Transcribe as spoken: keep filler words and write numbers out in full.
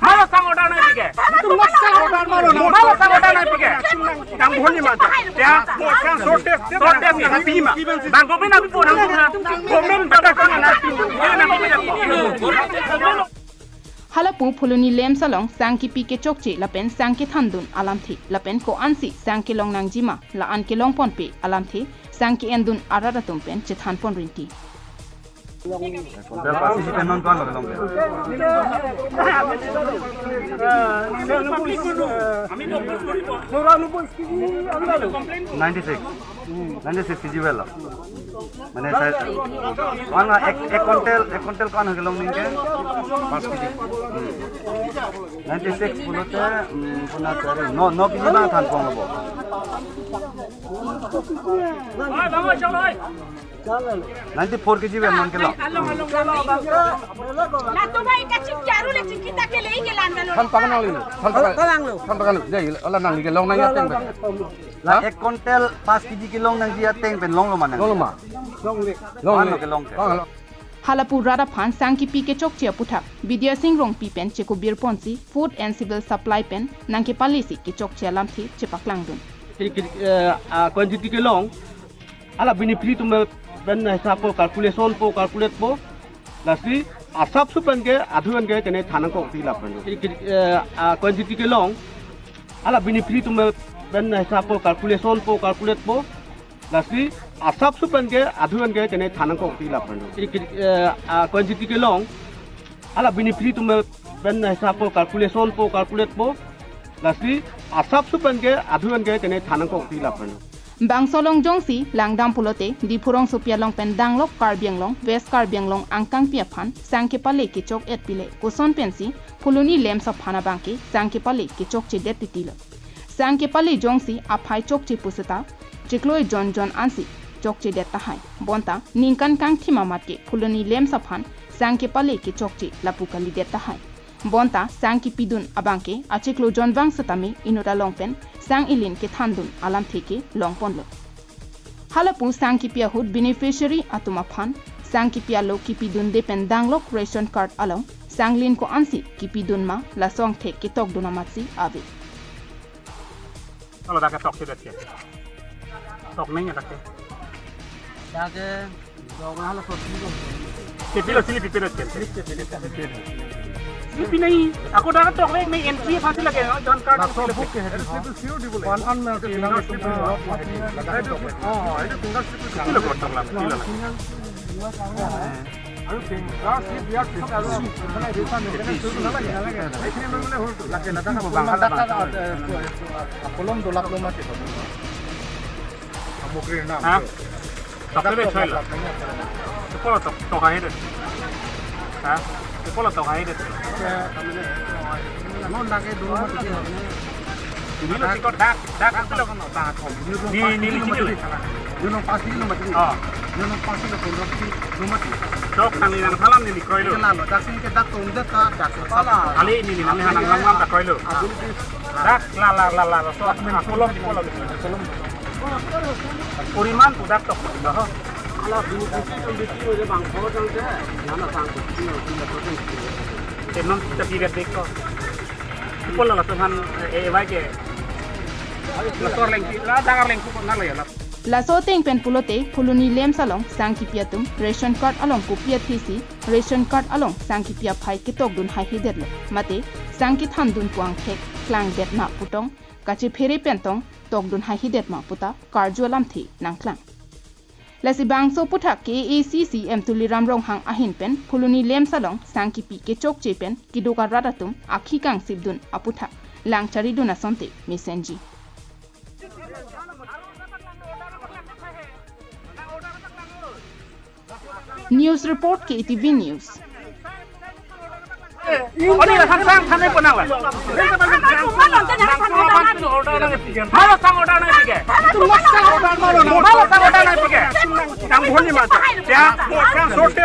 Mala sang order nangpike. Mala sang order nangpike. Yang bhoni mata. Ya, short test, short test nangpima. Bang government apipo nang. Government bata kona nangpima. Halapu Phuloni LAMPS along sang kepi kechokche lapen sang kethandun alamthe lapen ko-ansi sang kelong nangjima la-an kelongponpe alamthe sang ke-endun arat atum pen chethanpon rinti. Hotel pasi si pen non kwan lo long. Ninety six. Ninety six K G well lo. Mane sa kwan ek, ek quintal, ek quintal kwan kelong ningke? Pas K G. Hmm. Ninety six pulote, hmm, puna sari. No, no K G bang thanpon lo bo. Ninety four K G pen non kelong. Latum hai kachingki aru le chingki ta kele ke lan dalo. Than pakan nangli. Than pakan. Than pakan nangli. Jai, ala nangli kelong nangji ateng pen. La ek quintal pas K G kelong nangji ateng pen longlo ma nang? Longlo ma? Longle. Longle. Longlo kelong ke. Longlo. Halapu rat aphan sang kepi kechokche aputhak Bidya Sing Rongpi pen chekubirponsi Food and Civil Supply pen nangkepalesi kechokche alamthe chepaklangdun. Ke, ke, eh, ah, quantity kelong. Hala beneficiary atum pen hisab po, calculation po, calculate po. Lasi asap su pen ke, adhu pen ke, kene than nangkok ti lapen. Ke, ke, eh, ah, quantity kelong. Hala beneficiary atum pen hisab po, calculation po, calculate po. Lasi asap su pen ke, adhu pen ke, kene than nangkok ti lapen. Ke, ke, eh, ah, quantity kelong. Hala beneficiary atum pen hisab po, calculation po, calculate po. Lasi asap su pen ke, adhu pen ke, kene than nangkok ti lapen. Bangso along jongsi langdam pulote Diphu rongsopi along pen danglok Karbi Anglong, West Karbi Anglong angkangpi aphan sang kepale kechok-et pile koson pensi Phuloni LAMPS aphan abangke sang kepale kechokchedet titilo. Sang kepale jongsi aphai chokche puseta chiklo ejon jon ansi chokchedet tahai. Bonta ningkan kangthim amat ke Phuloni LAMPS aphan sang kepale kechokche lapu kalidet tahai. Bonta sang kepidun abang ke achiklo jonvang setame inut along pen sang ilin kethandun alamthe ke longponlo. Halapu sang kepi ahut beneficiary atum aphan sang kepi alo kepidunde pen danglok ration card along sang lin ko-ansi kepidun ma, laso angthek ketokdun amatsi ave. Alo dak ketok si dak ke. Tok neng ya dak ke. Dak ke, dong hala sot ni dong. Kepilo slip pipilo ken. Slip nahi. Ako dak tok neng, neng entry aphan si lake, no? Jon card. Laso book ke hai. One an na ke lang slip. Oh, itu tinggal slip. Kepilo ketok la, kepilo la. আৰু finger slip দিয়াৰ পিছত আৰু মানে refund maintenance কৰিব নালাগে। নালাগে, নালাগে। এইখিনি লৈ গ'লে হ'ল। লাগে, লাগে। কলম দলাপ ল'ম মাতিব। সামগ্ৰীৰ নাম। হা? টকা দে থৈ ল। ওপৰত টক-, টকা আহি দে। হা? ওপৰত টকা আহি দে। এতিয়া তাৰমানে, মই লাগে দলাপ মাতিব। Nilo sikot dak, dak, dak, dak. Ni, ni, ni, ni. Yunong pasi lo mati. Oh. Yunong pasi lo pondro si lo mati. Sok tang ni nang salam ni kroilo. Kenal lo, dak sini ke dak tong dak ka, dak salam. Ali ni, ni, nang nang lang lang dak kroilo. Dak la la la la la. So, kolom, kolom, kolom. Uriman pudak tok. Dah. Ala bini kusi kan bisi aja bang, kalau kan saya, nana tang kusi, nana kusi, nana kusi. Tenon kita tidak dek kok. Ipol lo lason han, eh, eh, vai ke. Laso arleng ki, la dangar leng ku na la ya la. Laso ateng pen pulote, Phuloni LAMPS along sang kepi atum ration card along kopi athesi ration card along sang kepi aphai ketokdun haihedetlo. Mate, sang kethandun pu angthek klangdet ma pu tong, kachephere pen tong tokdun haihedet ma puta karju alamthe nangklang. Lasi bangso aphuthak K A A C C M Tuliram Ronghang ahin pen Phuloni LAMPS along sang kepi kechokche pen keduk arat atum akhi kangsipdun aphuthak langcharidun asonte mesenji. News report K A T V News. Oni la sang sang thane ponang la. Mala sang order nang pike. Mala sang order nang pike. Mala sang order nang pike. Tang bhoni ma. Ya, sang sorte.